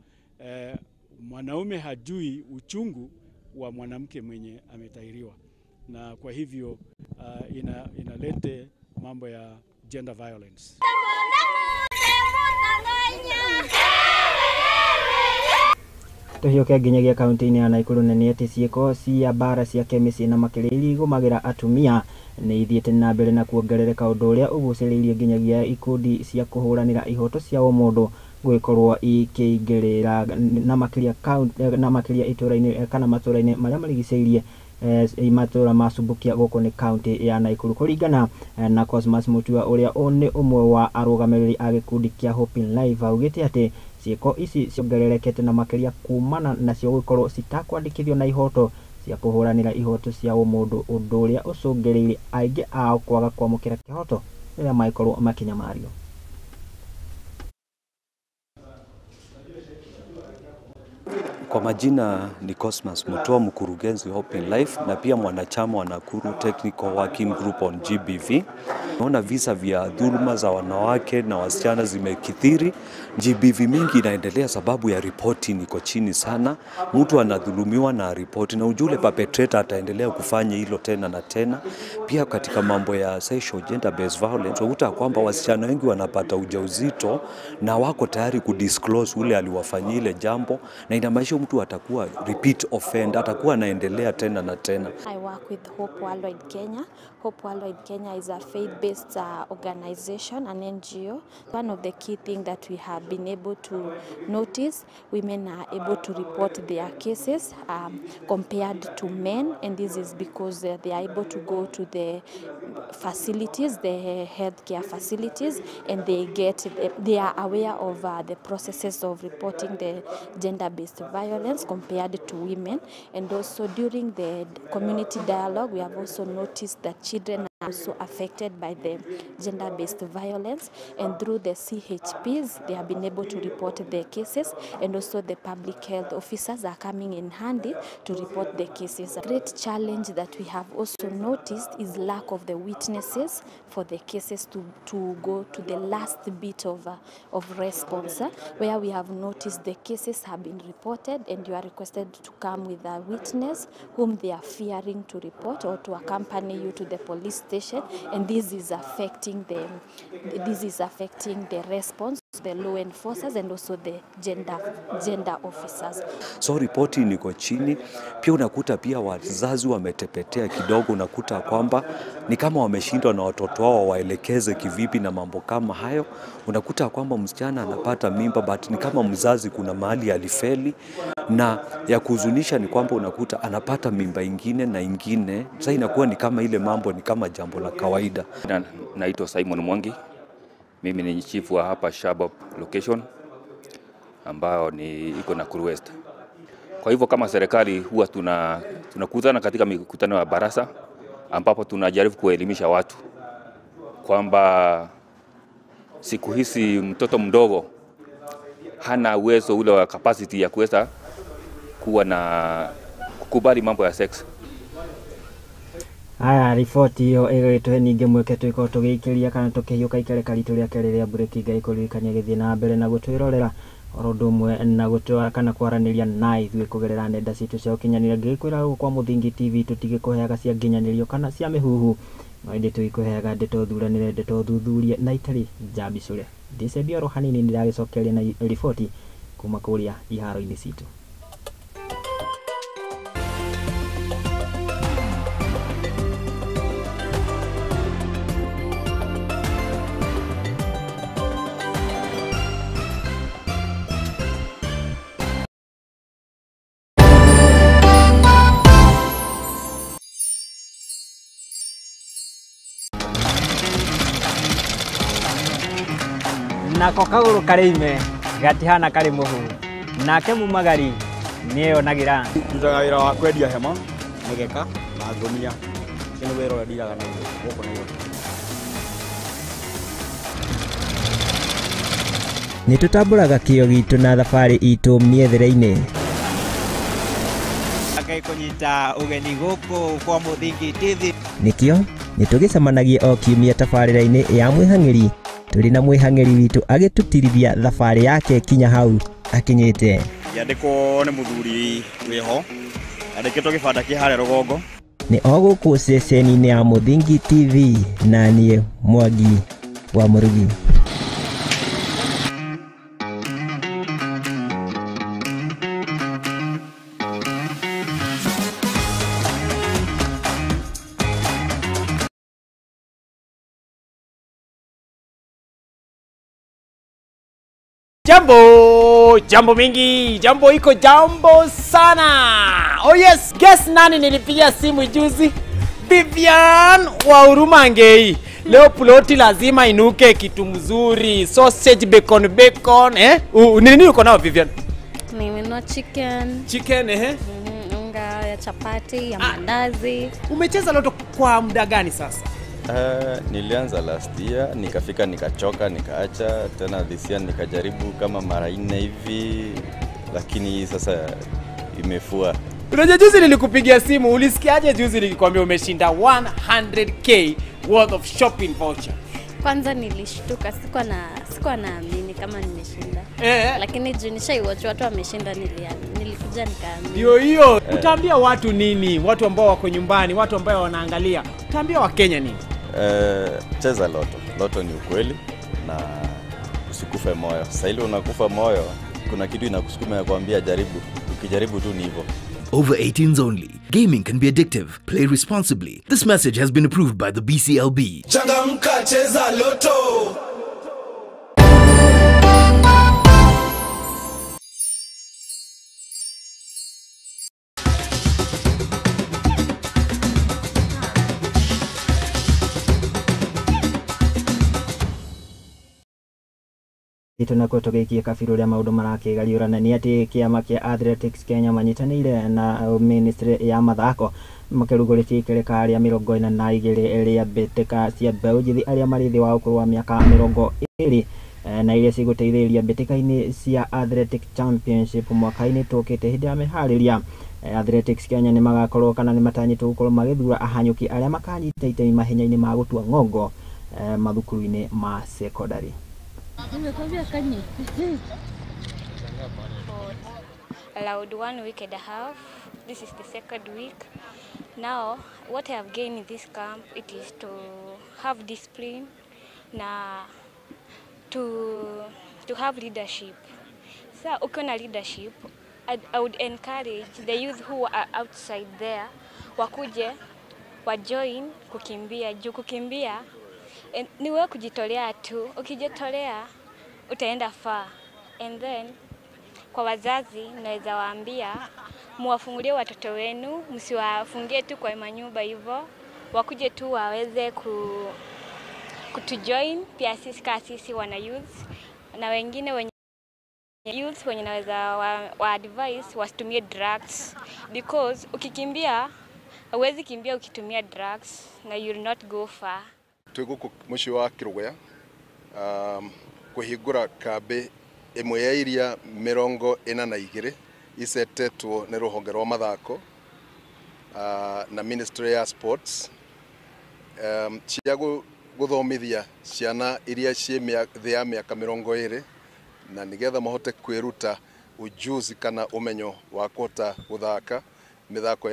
mwanaume hajui uchungu wa mwanamke mwenye ametahiriwa, na kwa hivyo inalete mambo ya gender violence. Tuhiũke nginyagia kaunti-inĩ ya Nakuru na nĩ atĩ ciĩko cia mbara cia kĩmĩciĩ na makĩria iria igũmagĩra atumia nĩ ithiĩte na mbere na kuongerereka, ũndũ ũrĩa ũgucĩrĩirie nginyagia ikundi cia kũhũranĩra ihoto cia ũmũndũ gũgĩkorwo ikĩingĩrĩra na makĩria itũra-inĩ kana matũra-inĩ marĩa marigicĩirie matũra ma Subukia gũkũ nĩ kaunti ya Nakuru. Kũringana na Cosmas Mutua ũrĩa nĩ ũmwe wa arũgamĩrĩri a gĩkundi kĩa Hope in Life, augĩte atĩ ciĩko ici ciongererekete na makĩria kumana nacio gũkorwo citakwandĩkithio na ihoto cia kũhũranĩra ihoto cia ũmũndũ, ũndũ ũrĩa ũcũngĩrĩirie aingĩ ao kwaga kwamũkĩra kĩhoto rĩrĩa mangĩkorwo makĩnyamario. Kwa majina ni Cosmas Mutua, mkurugenzi Hope in Life na pia mwanachama wa Nakuru Technical Working Group on GBV. Naona visa vya dhuluma za wanawake na wasichana zimekithiri. GBV mingi inaendelea sababu ya reporting iko chini sana. Mtu anadhulumiwa na ripoti, na ujule perpetrator ataendelea kufanya hilo tena na tena. Pia katika mambo ya sexual gender based violence, unakuta kwamba wasichana wengi wanapata ujauzito na wako tayari kudisclose ule aliwafanyia ile jambo, na inamaanisha mtu atakuwa repeat offender, atakuwa anaendelea tena na tena. I work with Hope Worldwide Kenya. Hope Worldwide Kenya is a faith-based organization, an NGO. One of the key things that we have been able to notice, women are able to report their cases compared to men, and this is because they are able to go to the facilities, the healthcare facilities, and they are aware of the processes of reporting the gender-based violence compared to women. And also during the community dialogue, we have also noticed that children are also affected by the gender-based violence, and through the CHPs, they have been able to report their cases, and also the public health officers are coming in handy to report the cases. A great challenge that we have also noticed is lack of the witnesses for the cases to go to the last bit of response, where we have noticed the cases have been reported and you are requested to come with a witness whom they are fearing to report or to accompany you to the police station, and this is affecting the response, the law enforcers and also the gender officers. So ripoti niko chini. Pia unakuta pia wazazi wametepetea kidogo, unakuta kwamba ni kama wameshindwa na watoto wao waelekeze kivipi na mambo kama hayo. Unakuta kwamba msichana anapata mimba but ni kama mzazi kuna mahali alifeli, na ya kuhuzunisha ni kwamba unakuta anapata mimba ingine na ingine. Sasa inakuwa ni kama ile mambo ni kama jambo la kawaida. Naitwa Simon Mwangi. Mimi ni chief wa hapa Shabab location ambao ni iko Nakuru West. Kwa hivyo kama serikali huwa tunakutana katika mikutano ya barasa ambapo tunajaribu kuelimisha watu kwamba siku hizi mtoto mdogo hana uwezo ule wa capacity ya kuweza kuwa na kukubali mambo ya sex. Aya, riboti iyo ĩgĩtũhe ningĩ mweke twĩkorwo tũgĩikĩria kana tũkĩhiũka ikereka ritũ rĩa kerĩ rĩa mburĩki. Ngai kũririkania gĩthiĩ na mbere na gũtwĩrorera oro ũndũ ũmwe na gũtwara kana kwaranĩria na ithuĩ kũgerera nenda citũ cia ũkinyanĩria. Ngĩkwĩra gũkũ kwa Mũthingi TV tũtigĩkũheaga cia nginyanĩrio kana cia mĩhuhu, no ĩndĩ tũgĩkũheaga ndeto thuranĩre, ndeto thuthurie na itarĩ njambicũre. Ndĩcembia oro hanini nĩndĩragĩcokeria na riboti kuma kũrĩa iharo-inĩ citũ. Nako kagũrũ karĩ ime gatihana karĩ mũhu, nake mumagari nĩeyonagira. Ndutaga wĩra wa kwendia hema, mĩgeka na ngũnia. Ũcio nĩ wĩra ũrĩa ndiraga naguo gũkũ Nairobi. Nĩ tũtambũraga kĩo gitũ na thabarĩ itũ mĩethere-inĩ. Ngai kũnyita ũgeni gũkũ kwa Mũthingi TV. Nĩkĩo nĩtũgĩcemanagia o kiumia tabarĩra-inĩ ya mwĩhang'ĩri tũrĩ na mwĩhang'ĩri witũ agĩtũtirithia thabarĩ yake kinya hau akinyĩte. Yandĩkwo nĩ mũthuri wĩho, andĩkĩtwo gĩbanda kĩ harĩa rũgongo. Nĩ o gũkũ ceceni-inĩ ya Mũthingi TV na niĩ Mwangi wa Mũrugi. Jambo, jambo mingi, jambo iko jambo sana. Oh yes, guess nani nilipigia simu juzi? Vivian wa Huruma Ngei. Leo ploti lazima inuke kitu mzuri, sausage, bacon, bacon, eh? Nini uko nao Vivian? Nimenunua chicken. Chicken eh? Unga ya chapati, ya mandazi. Umecheza loto kwa muda gani sasa? Nilianza last year, nikafika nikachoka, nikaacha, tena this year nikajaribu kama mara 4 hivi, lakini sasa imefua. Unajua juzi nilikupigia simu, ulisikiaje juzi nilikwambia umeshinda 100k worth of shopping voucher? Kwanza nilishtuka, sikuwa naamini kama nimeshinda. Lakini juu nishaiwatch watu wameshinda, nilikuja nikaamini. Ndio hiyo. Utaambia watu nini? Watu ambao wako nyumbani, watu ambao wanaangalia. Utaambia Wakenya nini? Cheza loto. Loto ni ukweli na usikufe moyo. Sasa ile unakufa moyo, kuna kitu inakusukuma ya kuambia jaribu. Ukijaribu tu ni hivyo. Over 18s only. Gaming can be addictive. Play responsibly. This message has been approved by the BCLB. Changamka, cheza loto. Itũ nakuo tũgĩikie kabirũ ũrĩa maũndũ marakĩgariũrana nĩ atĩ kĩama kĩa Athletics Kenya manyitanĩire na ministry ya mathako makĩrugũrĩtie ikereka rĩa 42 rĩa mbĩtĩka cia mbeũ njĩthĩ arĩa marĩ thĩ wa ũkũrũ wa mĩaka 20 na iria cigũteithĩrĩria mbĩtĩka-inĩ cia Athletic Championship mwaka-inĩ tũkĩte. Hĩndĩ ya meharĩria, Athletics Kenya nĩ magakorwo kana nĩ matanyĩtwo gũkorwo magĩthura ahanyũki arĩa makanyita itemi mahenya-inĩ ma gũtua ng'ongo mathukuru-inĩ ma secondary. Nimekwambia kanye. Allowed 1 week and a half. This is the second week. Now, what I have gained in this camp, it is to have discipline na to have leadership. So, ukiwa na leadership, I would encourage the youth who are outside there wakuje wa join kukimbia, juu kukimbia ni wewe kujitolea tu. Ukijitolea utaenda far. And then kwa wazazi naweza waambia muwafungulie watoto wenu, msiwafungie tu kwa manyumba hivyo, wakuje tu waweze kutujoin pia sisi kaa sisi wana youth. Na wengine wenye youth wenye naweza wa advise wasitumie drugs, because ukikimbia, huwezi kimbia ukitumia drugs na you'll not go far. Twĩ gũkũ mũciĩ wa Kĩrũgũya kũhingũra kambĩ ĩmwe ya iria 42 icetetwo nĩ rũhonge rwa mathako na Ministry ya Sports cia gũthomithia ciana iria ciĩ thĩ ya mĩaka 20 na nĩgetha mahote kwĩruta ujuzi kana ũmenyo wa kũhota gũthaka mĩthako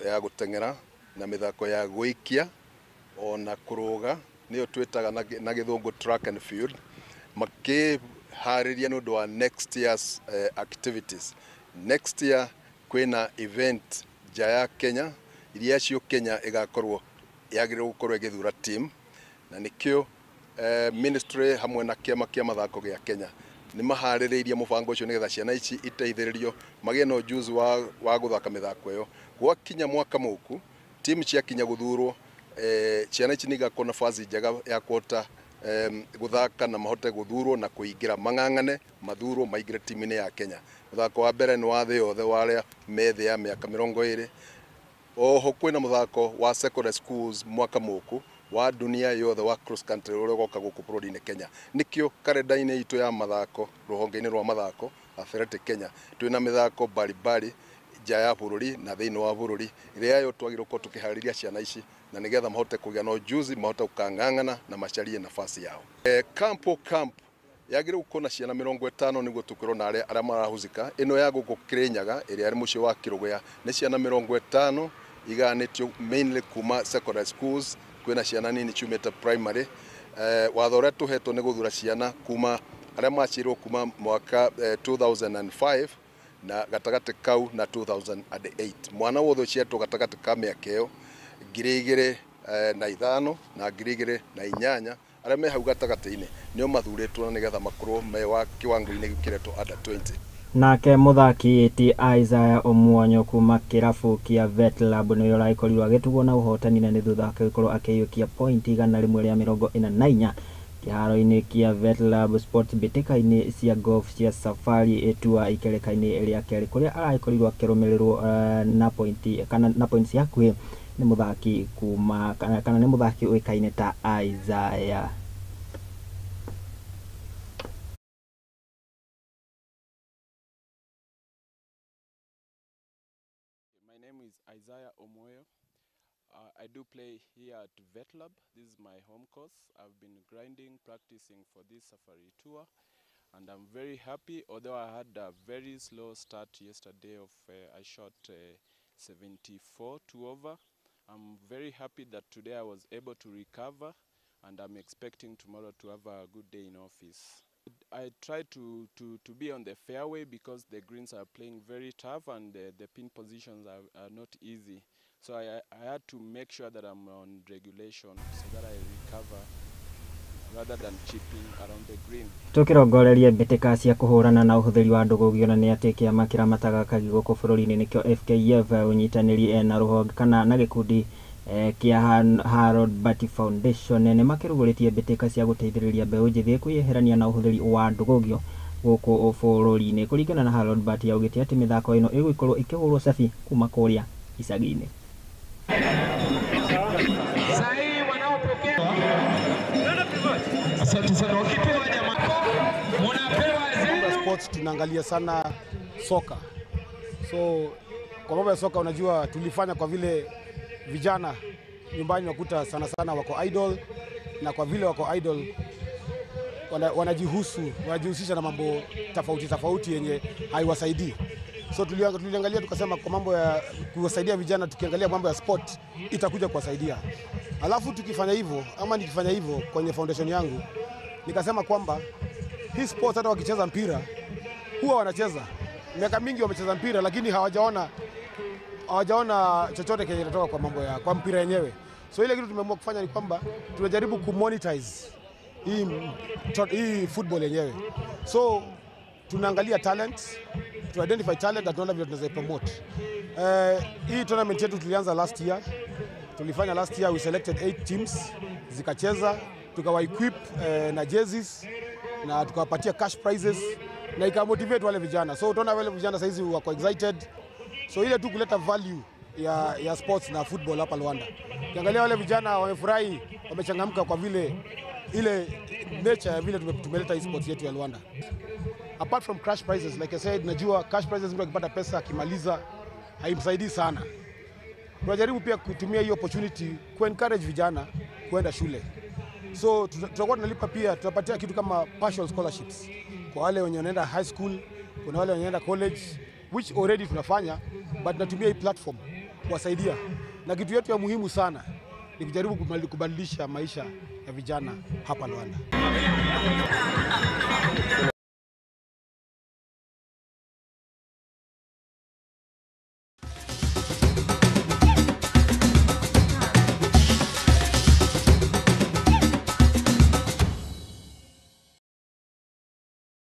ya gũteng'era na mĩthako ya gũikia ona kũrũga, nĩyo twĩtaga na gĩthũngũ track and field, makĩharĩria nĩ ũndũ wa next year's activities. Next year kwĩna event nja ya Kenya iria cio Kenya ĩgakorwo yagĩrĩirwo gũkorwo ĩgĩthura team, na nĩkĩo ministry hamwe na kĩama kĩa mathako gĩa Kenya nĩ maharĩrĩirie mũbango ũcio nĩgetha ciana ici iteithĩrĩrio magĩe na ujuzi wa gũthaka mĩthako ĩyo. Gwakinya mwaka mũku timu ciakinya gũthurwo, ciana ici nĩ igakorwo nafasi njega ya kũhota gũthaka na mahote gũthurwo na kũingĩra mang'ang'ane mathurwo maingĩre timu-inĩ ya Kenya. Mũthako wa mbere nĩ wa thĩ yothe wa arĩa me thĩ ya mĩaka 20. Oho kwĩna mũthako wa secondary schools mwaka mũku wa dunia yothe wa cross country ũrĩa ũgoka gũkũ bũrũri-inĩ Kenya. Nĩkĩo karenda-inĩ itũ ya mathako rũhonge-inĩ rwa mathako Athletic Kenya twĩna mĩthako mbalimbali nja ya bũrũri na thĩinĩ wa bũrũri ĩrĩa yo twagĩrĩirwo gũkorwo tũkĩharĩria ciana ici na nĩgetha mahote kũgĩa na ujuzi, mahote gũkang'ang'ana na macarie nafasi yao. Camp o camp yagĩrĩirwo gũkorwo na ciana 50 nĩguo tũkorwo na arĩa marahusika. Ĩno ya gũkũ Kĩrĩnyaga ĩrĩa ĩrĩ mũciĩ wa Kĩrũgũya nĩ ciana 50 igayanĩtio mainly kuma secondary schools, kwĩna ciana nini ciumĩte primary. Watho ũrĩa tũhetwo nĩ gũthura ciana kuma arĩa maciarirwo kuma mwaka 2005 na gatagatĩ kau na 2008. Mwana wothe ũciaritwo gatagatĩ ka mĩaka ĩyo 2005 na 2008, arĩa me hau gatagatĩ-inĩ nĩo mathurĩtwo na nĩgetha makorwo me wa kĩwango-inĩ gĩkĩretwo under 20. Nake mũthaki ti Isaiah Omwonyo kuma kĩrabu kĩa Vetlab nĩwe ũragĩkorirwo agĩtugwo na ũhotani, na nĩ thutha wake gũkorwo akĩiyũkia point 144 kĩharo-inĩ kĩa Vetlab Sports mbĩtĩka-inĩ cia golf cia Safari Tour ikereka-inĩ rĩa kerĩ, kũrĩa aragĩkorirwo akĩrũmĩrĩrwo na point kana na points cia hakuhĩ nĩ mũthaki kuma kana nĩ mũthaki ũĩkaine ta Isaiah. My name is Isaiah Omoyo. I do play here at Vetlab. This is my home course. I've been grinding, practicing for this Safari Tour, and I'm very happy. Although I had a very slow start yesterday of I shot 74 two over. I'm very happy that today I was able to recover, and I'm expecting tomorrow to have a good day in office. I try to be on the fairway because the greens are playing very tough and the pin positions are not easy. So I had to make sure that I'm on regulation so that I recover rather than chipping around the green. Tũkĩrongoreria mbĩtĩka cia kũhũrana na ũhũthĩri wa ndũgũgio, na nĩ atĩ kĩama kĩramataga kagi gũkũ bũrũri-inĩ nĩkĩo FKF ũnyitanĩri na rũhonge kana na gĩkundi kĩa Harold Bati Foundation nĩ makĩrugũrĩtie mbĩtĩka cia gũteithĩrĩria mbeũ njĩthĩ kwĩyeherania na ũhũthĩri wa ndũgũgio gũkũ bũrũri-inĩ. Kũringana na Harold Bati, augĩte atĩ mĩthako ĩno ĩgũkorwo ĩkĩhũrwo cabi kuma kũrĩa icagi-inĩ. Sports tunaangalia sana soka. So kwa mambo ya soka, unajua tulifanya kwa vile vijana nyumbani wakuta sana sana wako idle, na kwa vile wako idle wanajihusisha na mambo tofauti tofauti yenye haiwasaidii. So tuliangalia tukasema kwa mambo ya kuwasaidia vijana, tukiangalia mambo ya sport itakuja kuwasaidia. Alafu tukifanya hivyo ama nikifanya hivyo kwenye foundation yangu, nikasema kwamba hii sport hata wakicheza mpira huwa wanacheza miaka mingi wamecheza mpira, lakini hawajaona chochote kenye kinatoka kwa mambo ya kwa mpira yenyewe. So ile kitu tumeamua kufanya ni kwamba tunajaribu kumonetize hii football yenyewe. So tunaangalia talent, to identify talent na tunaona vile tunaweza promote. Hii tournament yetu tulianza last year. Tulifanya last year, we selected 8 teams zikacheza, tukawa equip na jerseys na tukawapatia cash prizes na ikamotivate wale vijana. So utaona wale vijana saizi wako excited. So ile tu kuleta value ya sports na football hapa Luanda. Ukiangalia wale vijana wamefurahi, wamechangamka kwa vile ile nature ya vile tumeleta hii sports yetu ya Luanda. Apart from cash prizes, like I said, najua cash prizes mtu akipata pesa akimaliza haimsaidii sana. Tunajaribu pia kutumia hii opportunity ku encourage vijana kuenda shule. So tutakuwa tunalipa pia, tutapatia kitu kama partial scholarships kwa wale wenye wanaenda high school, kuna wale wenye wanaenda college, which already tunafanya, but tunatumia hii platform kuwasaidia. Na kitu yetu ya muhimu sana ni kujaribu kubadilisha maisha ya vijana hapa Luanda.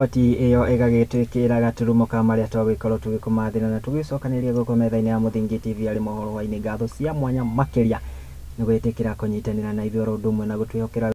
Riboti ĩyo ĩgagĩtwĩkĩra gaturumo ka marĩa twagĩkorwo tũgĩkũmathĩra na tũgĩcokanĩria gũkũ metha-inĩ ya Mũthingi TV arĩ mohoro wa-inĩ. Ngatho cia mwanya makĩria nĩ gwĩtĩkĩra kũnyitanĩra na ithuĩ oro ũndũ ũmwe na gũtwĩhokera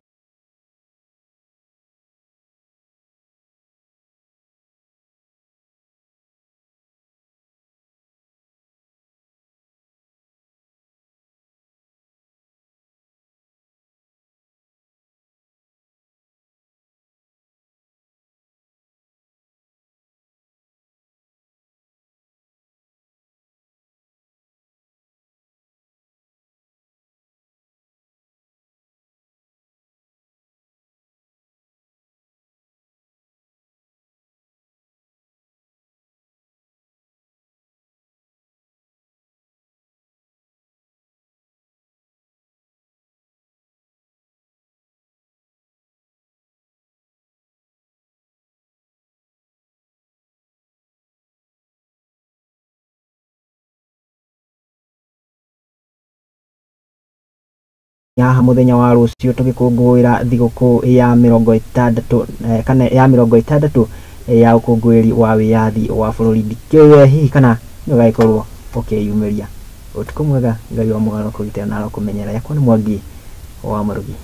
haha muthenya wa rucio tugikungũĩra thigũkũ ya 60 kana ya 60 ya ũkũngũĩri wa wĩyathi wa bũrũri. Ndikĩũĩ hihi kana nĩ ũgagĩkorwo ũkĩyumĩria. Ũtukũ mwega, Ngai wa mũgaro kũgitĩra na arokũmenyerera. Yakwa nĩ Mwangi wa Mũrugi.